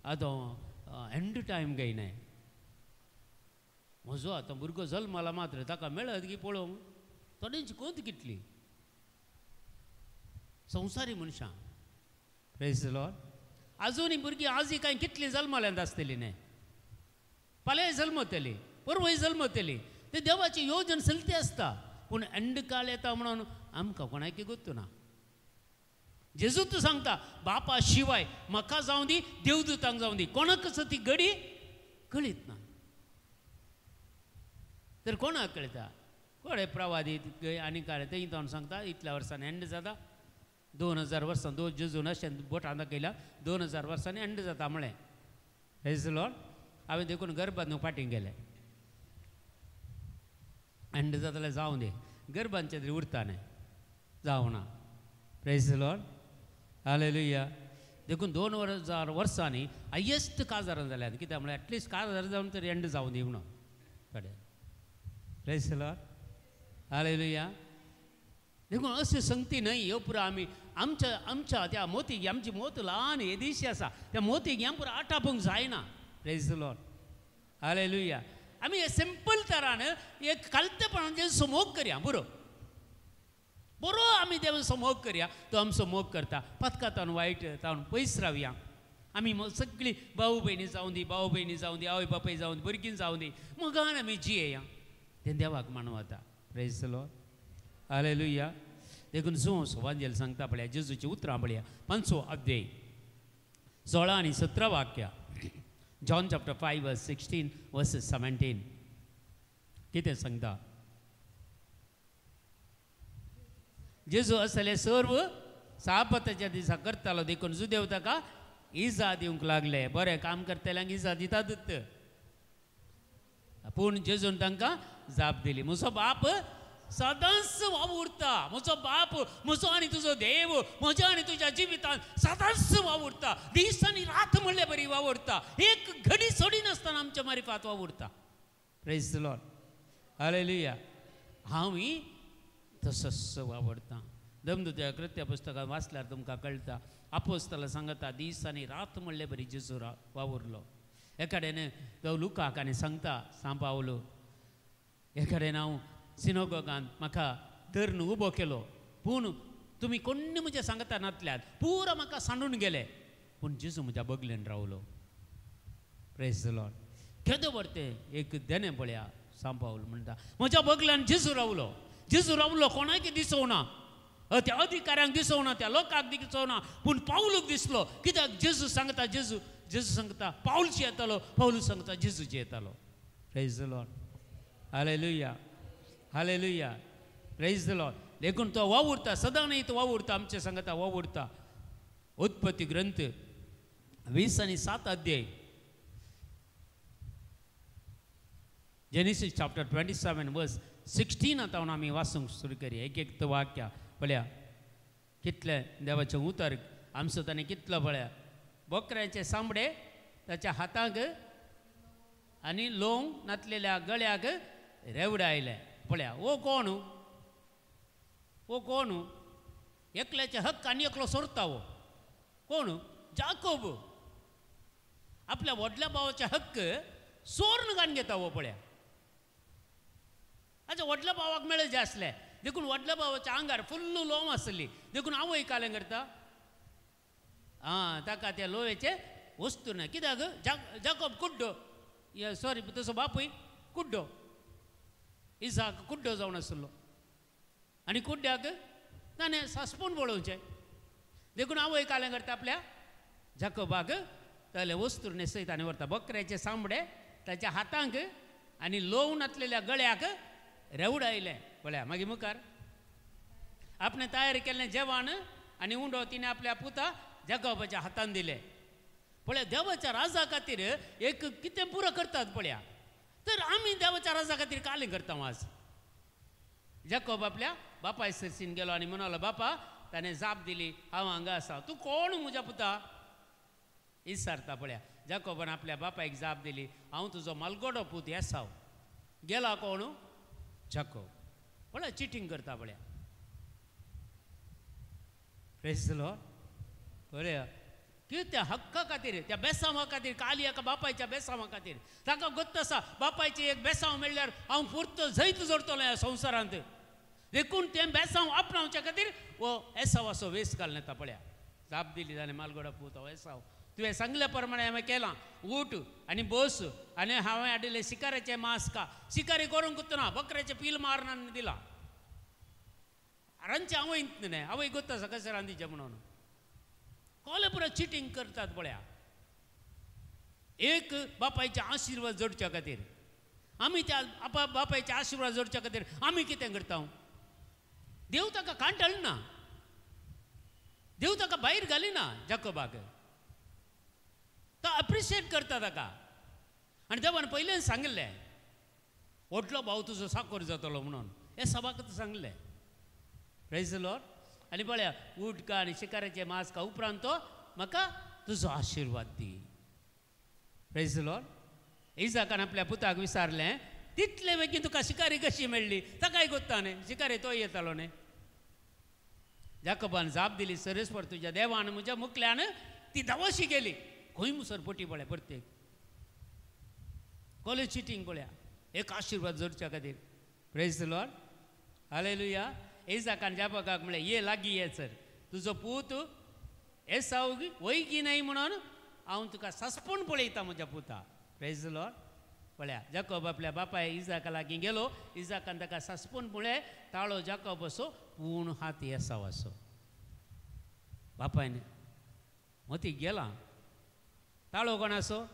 आतां एंड टायम काय नाय, म्हजो आतां भुरगो जल्माला मात्र ताका मेळत की पळोवंक थोड्यांची कोंत कितली संवसारी मनशां. Praise the Lord. आजुनूय भुरगीं आजूय कांय कितलीं जल्माल्यांत आसतली न्हय, फाल्यांय जल्मतली, परवय जल्मतली. ते देवाची योजन चलती आसता, पूण एंड काळ येता म्हणून आमकां कोणाकय गोत्तू ना. जेजू तूं सांगता बापा शिवाय म्हाका जावं दी, देवदूतांक जावं दी, कोणाकच ती घडी कळीत ना. तर कोणाक कळटा? कोणे प्रवादी आनी काय तें ताणें सांगता इतल्या वर्सांनी एंड जाता, 2000 वर्सां दोन जेजून अशें बोटां दाखयल्या 2000 वर्सांनी एंड जाता म्हळें. Praise the Lord. हांवें देखून गर्भान न्हू फाटीं गेलें, एंड जातलें जावं दी, गर्भांचें तरी उरता न्हय, जावं ना. Praise the Lord. हालेलुया. देखून 2000 वर्सांनी हायेस्ट काजारां जाल्यात, कित्याक म्हळ्यार एटलिस्ट काजार जावन तरी एंड जावं दी म्हणून थोडे. Praise the Lord. हालेलुया. देखून अशें संगती न्हय ह्यो पुरो आमी आमच्या आमच्या त्या मोतीक, आमची मोत ल्हान येदीशी आसा, त्या मोतीक ह्या पुरो आटापूंक जायना. Praise the Lord. हालेलुया. आमी हे सिंपल तरान एक कालतेपणान जेजूचो मोग करया, बरो बरो आमी देवाचो मोग करया, तो आमचो मोग करता. पथकातान वायट तावन पयस रावया आमी, सगळीं भाऊ भयणी जावं दी, भाव भयणी जावं दी, आवय बापूय जावं दी, भुरगीं जावं दी, मोगान आमी जियेया, तें देवाक मानवता. Praise the Lord. हालेलुया. देखून जुंव सुवांजेल सांगता पळया, जेजूची उतरां पळया, 5 अध्याय 16 आनी 17 वाक्या, John chapter 5 verse 16 verse 17 कितें सांगता? जेजू असले सर्व सापताच्या दिसा करतालो, देखून जुदेव ताका इजा दिवंक लागले. बरें काम करतल्यांक इजा दितातूच, पूण जेजून तांकां जाप दिली, म्हजो बाप सदांच वावुरता, म्हजो बाप म्हजो आनी तुजो देव म्हज्या आनी तुज्या जिवितांत सदांच वावुरता, दीस आनी रात म्हणले बरी वावुरता, एक घडी सोडिनासतना आमच्या मारिफात वावुरता. Praise the Lord. हालेलुया. हांवूय तसोच वावुरता. दमदुत्या कृत्य पुस्तकां वाचल्यार तुमकां कळटा, आपोस्तला सांगता दीस आनी रात म्हणले बरी जेजू वावुरलो. एकाडेन तो लुकाक आनी सांगता सांव पावलो, एकाडेन हांव सिनोगोगान म्हाका धरून उबो केलो, पूण तुमी कोण्ण म्हज्या सांगता नातल्यात, पुरो म्हाका सांडून गेले, पूण जेजू म्हज्या बगलेन रावलो. Praise the Lord. केदो बरें एक देणें पळया, सांव पावल म्हणटा म्हज्या बगल्यान जेजू रावलो, जेजू रावलो कोणाकय दिसोना, त्या अधिकाऱ्यांक दिसोना, त्या लोकांक दिसोना, पूण पावलूक दिसलो. कित्याक? जेजू सांगता, जेजू जेजू सांगता पावलची येतालो, पावलू सांगता जेजूची येतालो. Praise the Lord. Hallelujah. Hallelujah. Praise the Lord. देखून तो वावुरता, सदां न्हय तो वावुरता, आमचे सांगता वावुरता. उत्पत्ती ग्रंथ 20 आनी 7 अध्याय, जेनेसिस चॅप्टर 27 वर्स 16 आतां आमी वाचूंक सुरू करया. एक एक वाक्य पळया, कितलें देवाचें उतर आमचो ताणें कितलो पळया. बोकऱ्याचे सांबडे ताच्या हाताक आनी लोंग नातलेल्या गळ्याक रेवडायले. पळया, हो कोण? हो कोण? एकल्याचे हक्क आनी एकलो सोरता. हो कोण? जाकोब. आपल्या व्हडल्या भावाचे हक्क सोरून काडून घेता. हो पळया, आतां व्हडल्या भावाक मेळचे आसले, देखून व्हडल्या भावाच्या आंगार फुल्ल लोम आसली, देखून आवय कालें करता, आं ताका त्या लोवेचे वस्तू ना. कित्याक? जाकोब कुड्डो, सॉरी तसो बापूय कुड्डो, इसाक कुड्डो जावन आसलो, आनी कुड्ड्याक ताणें सासपून पळोवचें, देखून आवय कालें करता आपल्या जाकोबाक ताले वस्तू न्हेसयता आनी व्हरता. बकऱ्याचे सांबडे ताच्या हातांक आनी लोव नातलेल्या गळ्याक रेवडायलें. पळया मागीर मुखार आपणें तयार केल्लें जेवण आनी उंडो तिणें आपल्या पुता जाकोबाच्या हातान दिलें. पळया देवाच्या राजा खातीर एक कितें पुरो करतात पळया. तर आमी देवाच्या राजा खातीर कालें करता आज. जाकोब आपल्या बापाय सरसीन गेलो आनी म्हणालो, बापा, ताणें जाप दिली, हांव हांगा आसा, तूं कोण म्हज्या पुता? इसारता पळया. जाकोबान आपल्या बापायक जाप दिली, हांव तुजो मालगोडो पूत एसाव. गेला कोण? जाकोब. पळया चिटींग करता पळया. Praise the Lord. पळया की त्या हक्का खातीर, त्या बेसांवा खातीर, काली एका बापायच्या बेसांवा खातीर. ताका गोत्त आसा बापायचें एक बेसांव मेळ्ळ्यार हांव पुरतो जैत जोडटलो ह्या संवसारांत. देखून तें बेसांव आपणावच्या खातीर हो एसावाचो वेस घालून येता. पळया जाप दिली जालें मालगोडा पूत हो एसाव, तुवें सांगल्या प्रमाणे हांवें केलां. उठ आनी बस आनी हांवें हाडिल्लें शिकाराचें मांस का, शिकारी करूंक ना, बकऱ्याचें पील मारून दिलां. रांदचें आवय न्हय, आवय गोत्त आसा कशें रांदीचें म्हणून. कोले पुरो चिटींग करतात पळया एक बापायचे आशिर्वाद जोडच्या खातीर. आमी त्या बापायचे आशिर्वाद जोडच्या खातीर आमी कितें करता? देव ताका कांटाळना, देव ताका भायर घालिना जाकोबाक, तो अप्रिशिएट करता ताका. आनी देवान पयल्यान सांगिल्लें व्हडलो भाव तुजो साकोर जातलो म्हणून, हे सभाक सांगलें. Praise the Lord. आनी पळया उठ का आनी शिकाराचें मांस का, उपरांत तो म्हाका तुजो आशिर्वाद दी. Praise the Lord. इजाकान आपल्या पुताक विचारलें तितले बेगीन तुका शिकारी कशी मेळ्ळी? ताकाय गोत्ता न्ही, शिकारी तोय येतालो न्ही. जाकोबान जाप दिली सरेस्वर तुज्या देवान म्हज्या मुखल्यान ती धांवशी गेली. खंय मुसर पटी पळय प्रत्येक कॉलेज चिटींग पळया एक आशिर्वाद जोडच्या खातीर. Praise the Lord. Hallelujah. इजाकान जाकोबाक म्हणलें ये लागीं ये सर, तुजो पूत एसाव वयगी न्हय म्हणून हांव तुका सासपून पळयता म्हज्या पुता. Praise the Lord. पळया जाकोब आपल्या बापाय इजाका लागीं गेलो, इजाकान ताका सासपून पळय ताळो जाकोब असो पूण हात एसाव असो. बापायन मती गेला, ताळो कोण आसो?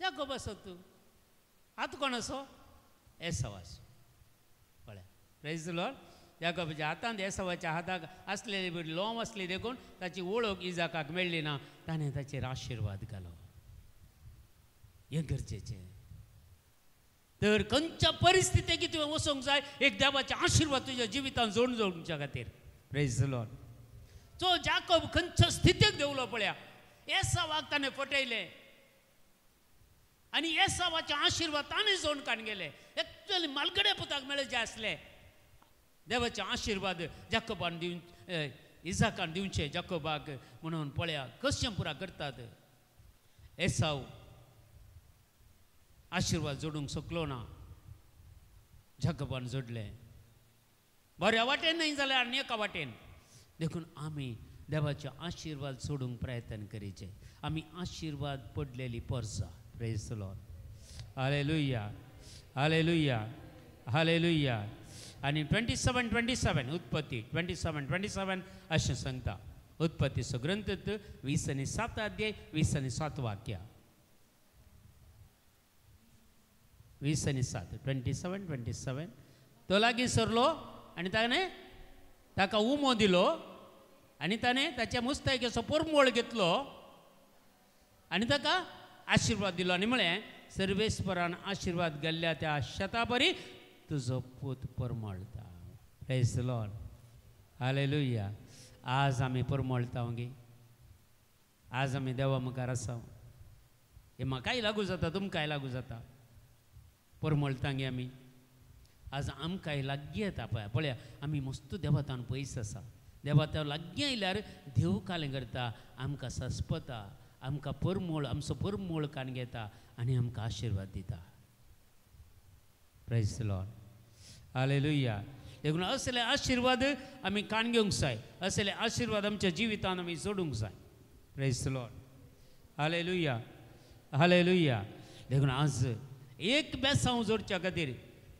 जाकोब आसो. तूं हात कोण आसो? एसाव आसो. पळया. Praise the Lord. जाकोबाच्या हातांत एसावाच्या हाताक आसलेली लोंव आसली देखून ताची वळख इजाकाक मेळ्ळी ना, ताणें ताचेर आशिर्वाद घालो. हें गरजेचें. तर खंयच्या परिस्थितीक तुवें वचूंक जाय एक देवाचे आशिर्वाद तुज्या जिवितांत जोडून जोडच्या खातीर. Praise the Lord. तो जाकोब खंयच्या स्थितीक देंवलो पळया, एसावाक ताणें फटयलें आनी एसावाचे आशिर्वाद ताणें जोडून काडून गेले. एक्चुअली मालगड्या पुताक मेळचे आसले देवाचे आशिर्वाद जाकोबान दिवन इजाकान दिवचे जाकोबाक म्हणून. पळया कशें पुरा करतात. एसाव आशिर्वाद जोडूंक शकलो ना, जाकोबान जोडलें. बऱ्या वाटेन न्हय जाल्यार आनी एका वाटेन. देखून आमी देवाचे आशिर्वाद सोडूंक प्रयत्न करीचे. आमी आशिर्वाद पडलेली परसा. Praise the Lord. Hallelujah. Hallelujah. Hallelujah. आनी 27:27 उत्पत्ती 27:27 अशें सांगता. उत्पत्तीचो ग्रंथ 27 अध्याय 27 वाक्य 27 27:27. तो लागीं सरलो आनी ताणें ताका उमो दिलो आनी ताणें ताच्या मुस्तायकेचो परमोळ घेतलो आनी ताका आशिर्वाद दिलो आनी म्हळें सर्वेस्परान आशिर्वाद गेल्ल्या त्या शेता परी तुजो पूत परमळटा. Praise the Lord. Hallelujah. आज आमी परमळटा गे, आज आमी देवा मुखार आसा. हें म्हाकाय लागू जाता, तुमकांय लागू जाता. परमळटा गे आमी आज आमकांय लागीं येता. पळया पळया आमी मस्त देवातान पयस आसा. देवातान लागीं आयल्यार देव कालें करता, आमकां सस्पता, आमकां परमळ, आमचो परमळ कान घेता आनी आमकां आशिर्वाद दिता. Praise the Lord. Hallelujah. देखून असले आशिर्वाद आमी कान घेवंक जाय, असले आशिर्वाद आमच्या जिवितान आमी जोडूंक जाय. Praise the Lord. Hallelujah. Hallelujah. देखून आज एक बेसांव जोडच्या खातीर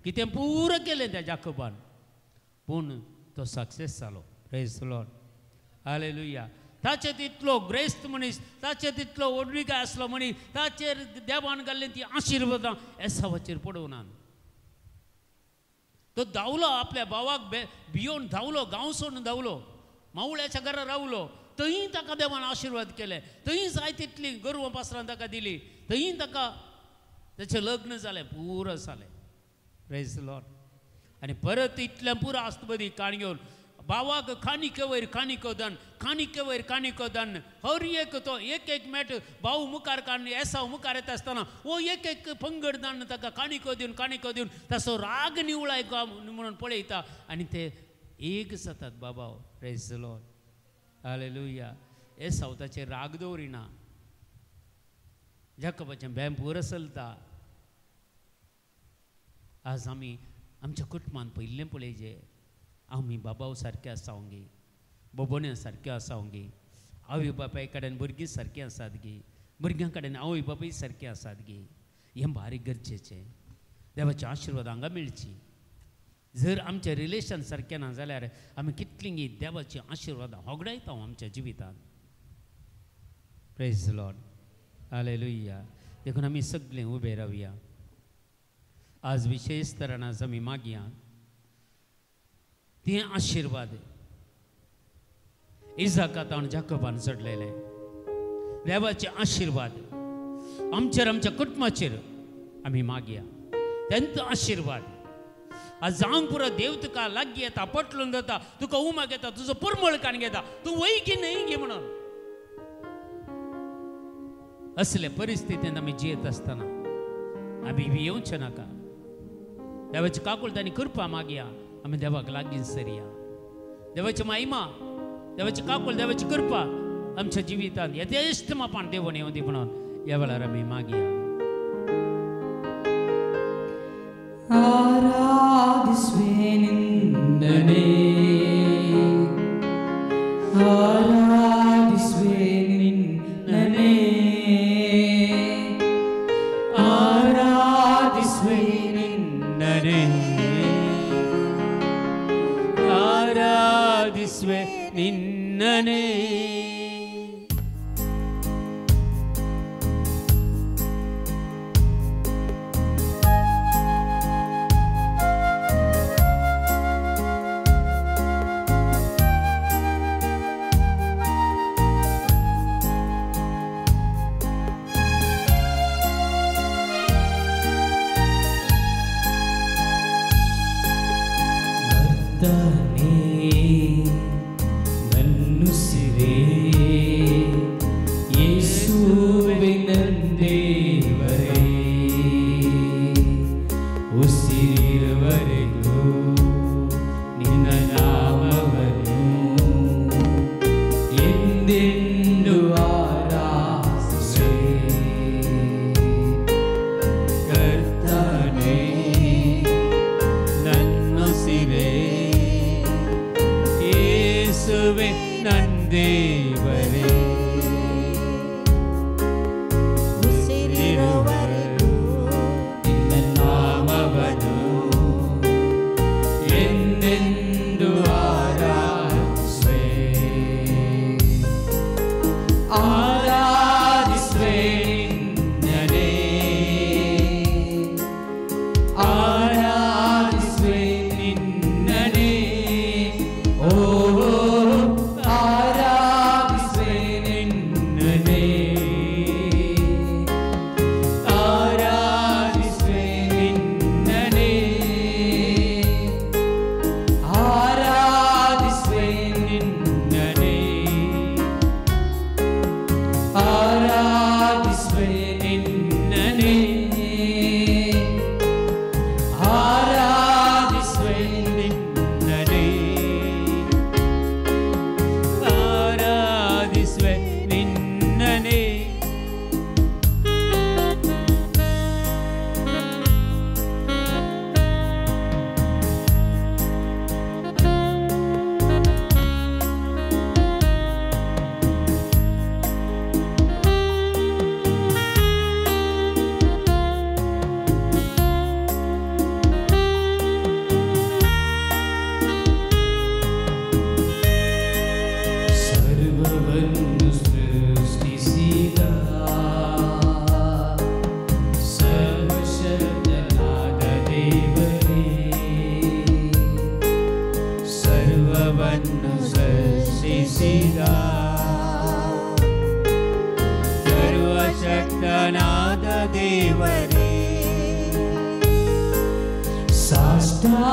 कितें पुरो केलें त्या जाकोबान, पूण तो सक्सेस जालो. Praise the Lord. Hallelujah. ताचे तितलो ग्रेस्त मनीस, ताचे तितलो व्हडविकाय आसलो मनीस, ताचेर देवान घाल्ली ती आशिर्वादां एसावाचेर पडोवना. तो धांवलो आपल्या भावाक भियोवन धांवलो, गांव सोडून धांवलो, मावळ्याच्या घरा रावलो. थंय ताका देवान आशिर्वाद केले, थंय जाय तितली गोरवां पासरां ताका दिली, थंय ताका ताचें लग्न जालें, पुरो जालें. Praise the Lord. आनी परत इतलें पुरो आस्तबदी काण घेवन भावाक कानिके वयर कानिको दन, कानिके वयर कानिको दन, हर एक तो एक एक मेट भाव मुखार काडून एसाव मुखार येता आसतना हो एक एक पंगड दान ताका कानिको दिवन कानिको दिवन ताचो राग निवळाय म्हणून पळयता आनी ते एक जातात बाबा. Praise the Lord. Hallelujah. एसाव ताचेर राग दवरिना, जाकोबाचें भेंप पुरो चलता. आज आमी आमच्या कुटुंबान पयलें पळयजे, आमी बाबाव सारके आसा गी, बोबोण्या सारक्यो आसा गी, आवय बापाय कडेन भुरगीं सारकीं आसात गी, भुरग्यां कडेन आवय बापूय सारकीं आसात गी, हें बारीक गरजेचें. देवाचे आशिर्वाद हांगा मेळची. जर आमचें रिलेशन सारकें ना जाल्यार आमी कितलीं देवाची आशिर्वादां होगडायता आमच्या जिवितांत. Praise the Lord, hallelujah. देखून आमी सगळीं उबे रावया. आज विशेष तरान आज आमी मागया ते आशिर्वाद इजाकात आनी जाकोबान चडलेले देवाचे आशिर्वाद आमचेर, आमच्या कुटुंबाचेर आमी मागया तेंचो आशिर्वाद. आज जावंक पुरो देव तुका लागीं येता, पटलून जाता, तुका उमाक येता, तुजो परमळ काण घेता, तूं वय की न्हय गे म्हणून. असले परिस्थितींत आमी जियेत आसतना आमी भियेवचें नाका. देवाची काकुळट आनी कृपा मागया, आमी देवाक लागीं सरया. देवाची महिमा, देवाची काकुळट, देवाची कृपा आमच्या जिवितांत यथेश्ट मापान देवून येवं दी म्हणून ह्या वेळार आमी मागया. आराधिस्वे निन्नने, आराधिस्वे निन्नने, आराधिस्वे निन्नने, आराधिस्वे निन्नने.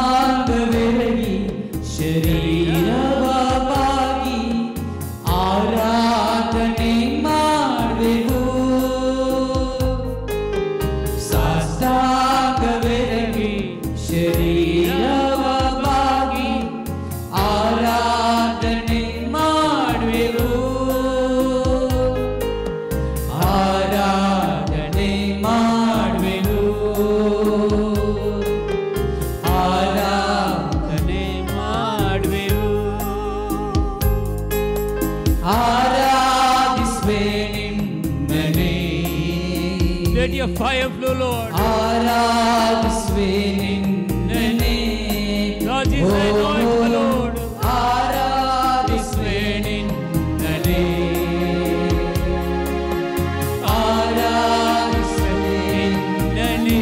ಸಾಷ್ಟಾಂಗವೆರಗಿ ಶರೀರವ ಬಾಗಿ ಆರಾಧನೆ ಮಾಡುವೆವು. ಸಾಷ್ಟಾಂಗವೆರಗಿ ಶರೀರವ ಬಾಗಿ ಆರಾಧನೆ ಮಾಡುವೆವು. your fire flow, Lord. ಆರಾಧಿಸುವೆ ನಿನ್ನನೆ. Lord Jesus, anoint the Lord. ಆರಾಧಿಸುವೆ ನಿನ್ನನೆ. ಆರಾಧಿಸುವೆ ನಿನ್ನನೆ.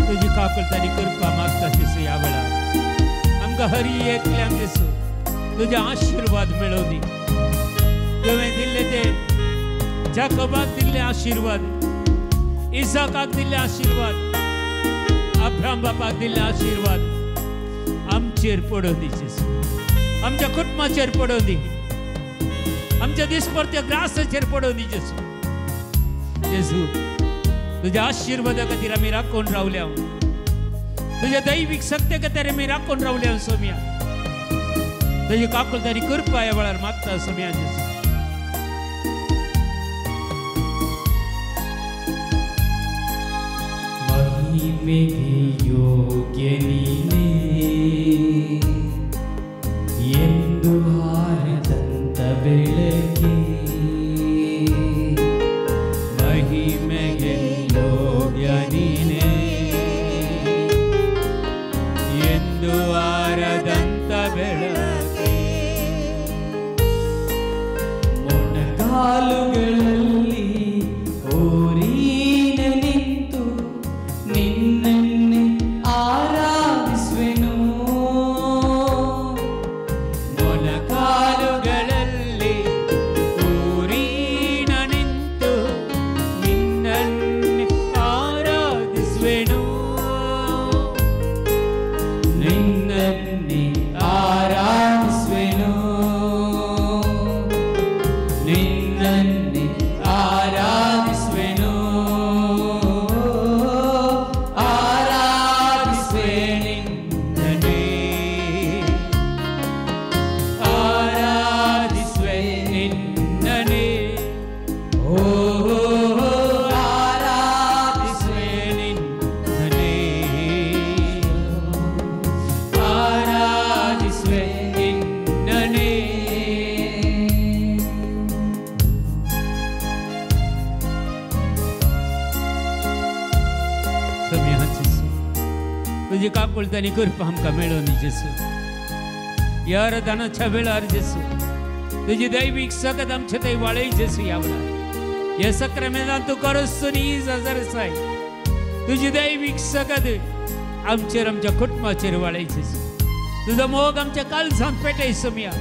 तुजी काकुळट आनी कृपा मागता जेसू ह्या वेळार आमकां हरी एकल्याक जेसू तुजे आशिर्वाद मेळोवं दी. तुवें दिल्ले ते जाकोबाक दिल्ले आशिर्वाद, इसाकाक दिल्ले आशिर्वाद, अब्राहम बापाक दिल्ले आशिर्वाद आमचेर पडोवं दी जेसू. आमच्या कुटुंबाचेर पडोवं दी, आमच्या दिसपडत्या ग्रासाचेर पडोवं दी जेसू. जेसू तुज्या आशिर्वादा खातीर आमी राखून रावल्या, तुज्या दैवीक शक्ते खातीर आमी राखून रावल्या सोम्या. तुजी काकुळट आनी कृपा ह्या वेळार मागता सोम्या जेसू. ಮಹಿಮೆಗೆ ಯೋಗ್ಯ ನೀನೇ ಎಂದು ಹಾರದಂತ ಬೆಳಕೆ. ಮಹಿಮೆಗೆ ಯೋಗ್ಯ ನೀನೇ ಎಂದು ಆರದಂತ ಬೆಳಕೆ. ಮೊಣಕಾಲುಗಳಲ್ಲಿ ಓರೀನ ನಿಂತು ನಿನ್ನನ್ನೇ ಆರಾಧಿಸುವೆನು. ಮೊಣಕಾಲುಗಳಲ್ಲಿ ಊರಿನ ನಿಂತು ನಿನ್ನನ್ನೇ ಆರಾಧಿಸುವೆನು. ನಿನ್ನನ್ನೇ ಆರಾಧಿಸುವೆನು. ನಿನ್ನನ್ನೇ ಆರಾಧಿಸುವೆನು. ಆರಾಧಿಸುವೆ ನಿನ್ನನ್ನೇ. ಆರಾಧಿಸುವೆ ನಿನ್ನನೇ. ಓ ಆರಾಧಿಸುವೆ ನಿನ್ನನೇ. ಆರಾಧಿಸುವೆ ನಿನ್ನನೇ. सोम्या जेसू तुजी काकुळट आनी कृपा आमकां मेळोवं दी जेसू. ह्या आराधनाच्या वेळार जेसू तुजी दैवीक सकत आमचे थंय वाळय जेसू. ह्या वेळार ह्या सक्रामेंतान तूं करसून ही तुजी दैवीक सकत आमचेर आमच्या कुटुंबाचेर वाळय जेसू. तुजो मोग आमच्या काळजांत पेटय सोम्या.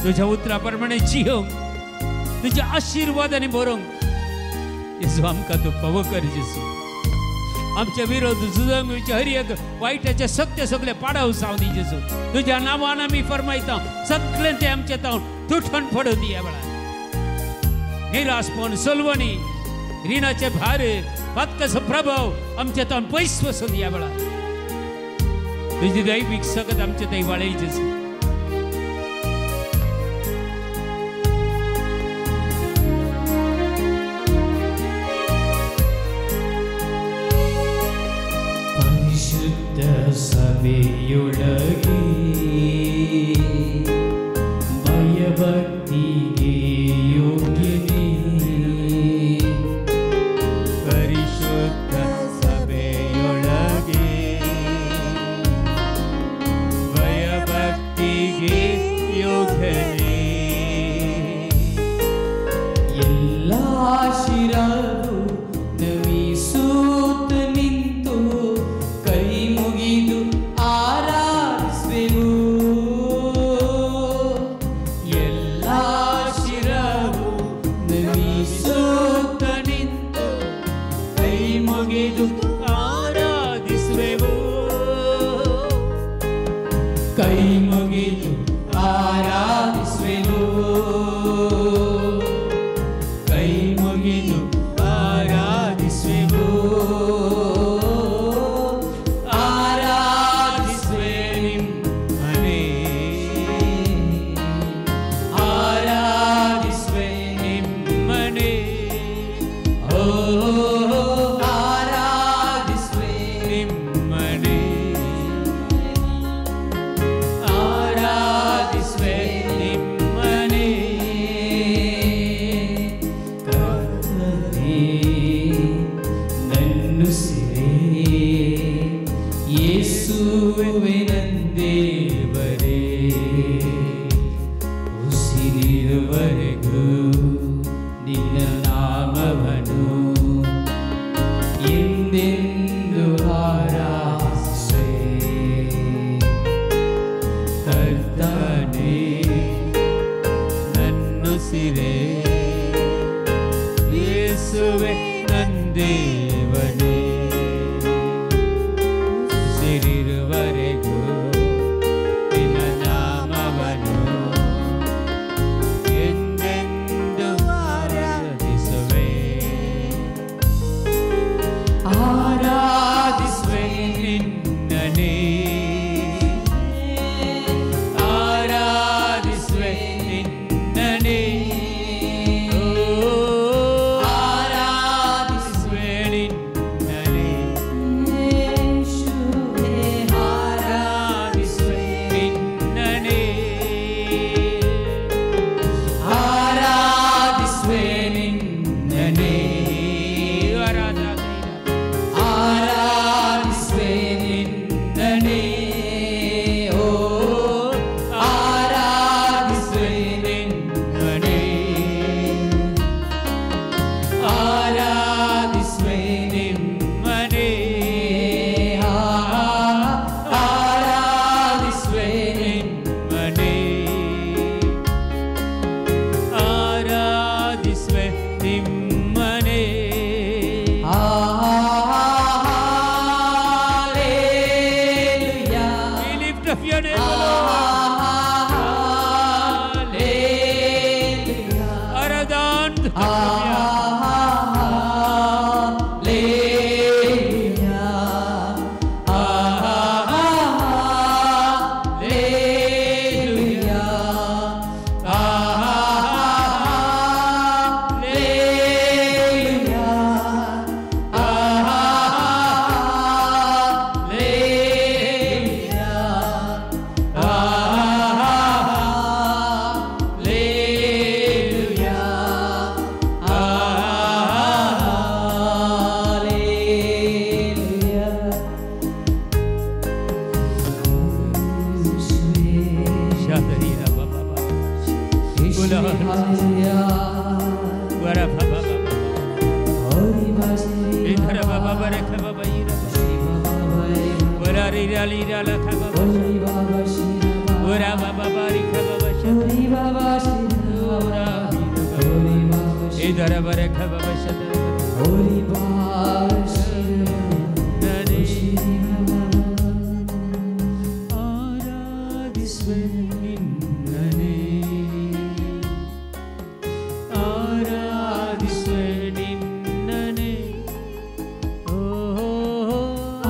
तुज्या उतरा प्रमाणे जियोंक तुज्या आशिर्वादांनी भरोंक जेसू आमकां तूं फावो कर जेसू. आमच्या विरोध झुजंग हर एक वायटाचे सत्य सगळे पाडाव जावं दी जेसू. तुज्या नांवान आमी फरमायता सगळें तें आमचे तावन तुटण पडूं दी. ह्या वेळार निराशपण, सोलवणी, रिणाचे भार, पातकाचो प्रभाव आमच्या तावन पयस वचूं दी. ह्या वेळार तुजी दैवीक सकत आमचे थंय वाळय जेसू. ಪರಿಶುದ್ಧ ಸಭೆಯೊಳಗೆ ಭಯಭಕ್ತಿಗೆ ಯೋಗ್ಯನೇ. ಪರಿಶುದ್ಧ ಸಭೆಯೊಳಗೆ ಭಯಭಕ್ತಿಗೆ ಉಸಿರಿರುವರೆಗೂ ನಿನ್ನ ನಾಮವನ್ನು ಎಂದೆಂದು ಆರಾಧಿಸುವೆ. ಕರ್ತನೇ ನನ್ನುಸಿರೇ, ಯೇಸುವೆ ನನ್ನ ದೇವನೇ, ಉಸಿರಿರುವರೆಗೂ ನಿನ್ನ ನಾಮವನ್ನು ಎಂದೆಂದು ಆರಾಧಿಸುವೆ. ಆರಾಧಿಸುವೆ ನಿನ್ನನೇ, ಆರಾಧಿಸುವೆ ನಿನ್ನನೇ, ಓ ಆರಾಧಿಸುವೆ ನಿನ್ನನೇ, ಆರಾಧಿಸುವೆ ನಿನ್ನನೇ, ಆರಾಧಿಸುವೆ ನಿನ್ನನೇ, ಆರಾಧಿಸುವೆ ನಿನ್ನನೇ, ಓ ಆರಾಧಿಸುವೆ ನಿನ್ನನೇ, ಆರಾಧಿಸುವೆ ನಿಮ್ಮನೇ, ಆರಾಧಿಸುವೆ ನಿಮ್ಮನೇ, ಆರಾಧಿಸುವೆ ನಿಮ್ಮನೇ. We lift up your name, O Lord. ಆರಾಧನೆ. ಆರಾಧಿಸುವೆ ನಿನ್ನನೇ, ಆರಾಧಿಸುವೆ ನಿನ್ನನೇ, ಓ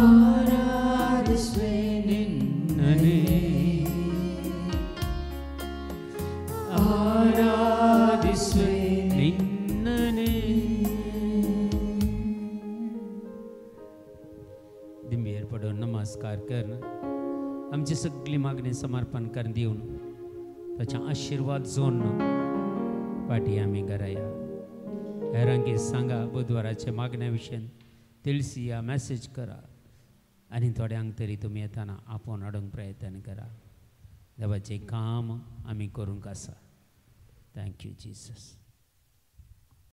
ಆರಾಧಿಸುವೆ ನಿನ್ನನೇ, ಆರಾಧಿಸುವೆ ನಿನ್ನನೇ. दिंबेर पडून नमस्कार कर, आमची सगळी मागणी समर्पण करून दिवन ताचे आशिर्वाद जोडून फाटी आमी घरा या. हेरांकी सांगा बुधवाराच्या मागण्या विशयान तिळसिया मॅसेज करा आनी थोड्यांक तरी तुमी येताना आपोवन हाडूंक प्रयत्न करा. देवाचें काम आमी करूंक आसा. Thank you Jesus.